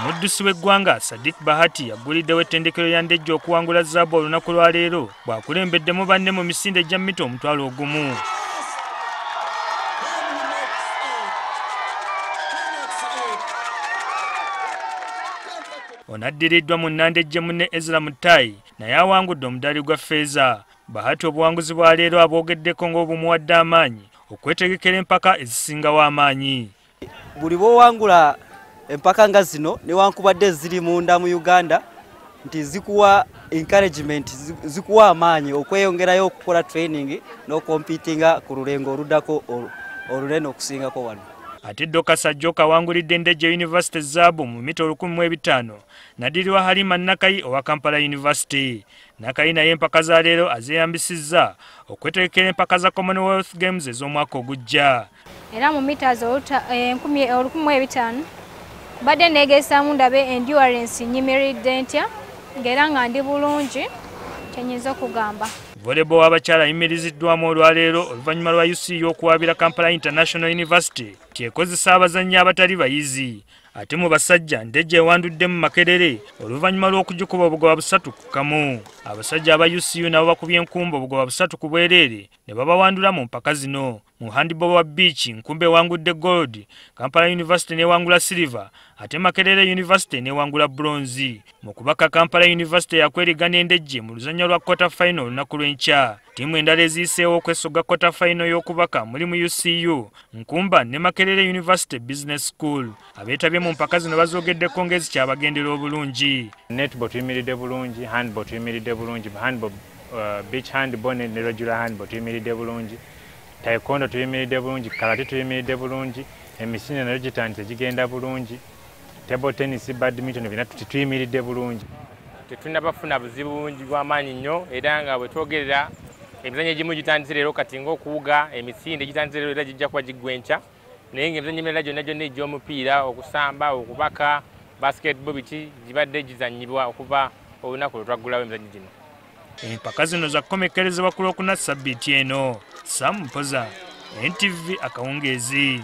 Omuddusi w'eggwanga Sadiq Bahati yagguliddewo ettendekero lya Ndejje okuwangula zaabu olunaku lwa leero bw'akulembeddemu banne mu misinde gya mita 10,000. Ono addiriddwa munnandejje munne Ezra Mutai naye awangudde omudaali gwa ffeeza. Bahati obuwanguzi bwa leero abwogeddeko ng'obumuwadde amaanyi okwetegekera empaka ezisingawo amaanyi. Buli bw'owangula empaka nga zino newankubadde ziri munda mu Uganda nti zikuwa encouragement, zikuwa amaanyi okweyongerayo okukola training n'okompitinga ku lulengo oluddako olunene okusingako wano. Ate Dorcas Ajoka awangulidde Ndejje University zaabu mu mita 1500 n'addirirwa Halima Nakayi owa Kampala University. Nakayi naye empaka za leero azeeyambisizza okwetegekera empaka za Commonwealth Games ez'omwaka ogujja. Era mu mita 1500 mbadde neegesaamu ndabe endurance nnyimiridde ntya ng'era nga ndi bulungi kyenyinza okugamba. Volleyball w'abakyala ayimiriziddwamu olwaleero oluvannyuma lwa UCU okuwaabira Kampala International University nti ekozesa abazannyi abatali bayizi. Ate mu basajja Ndejje ewandudde mu Makerere oluvannyuma lw'okugikuba obugoba 3-1. Abasajja aba UCU nabo bakubye enkumba obugoba 3-0 ne babawandula mu mpaka zino. Mu handball wa beach Nkumba ewangudde gold, Kampala University n'ewangula silver, ate Makerere University n'ewangula bronze. Mu kubaka Kampala University yakwerigana Ndejje mu luzannya lwa quarter final olunaku lw'enkya. Ttiimu endala eziyiseewo okwesogga quarter final y'okubaka mulimu UCU, Nkumba ne Makerere University Business School. Abeetabye mu mpaka zino bazoogeddeko ng'ezikyabagendera obulungi. Netball tuyimiridde bulungi, handball tuyimiridde bulungi, handball, beach handball ne regular handball tuyimiridde bulungi, taekwondo tuyimiridde bulungi, karate tuyimiridde bulungi, emisinde nayo gitandise gigenda bulungi, table tennis, badminton byonna tuyimiridde bulungi. Tetunnabafuna buzibu bungi bw'amaanyi nnyo era nga bwe twogerera emizannyo egimu gitandise leero kati ng'okuwuga, emisinde gitandise leero era gijja kuba giggwa enkya, naye ng'emizannyo emirala gyonna gyonna egy'omupiira, okusamba, okubaka, basketball biki gibadde gizannyibwa okuva olunaku lwe twaggulawo emizannyo gino. Empaka zino za kukomekkerezebwa ku Lwokuna ssabbiiti eno. Sam Mpoza, NTV akawungeezi.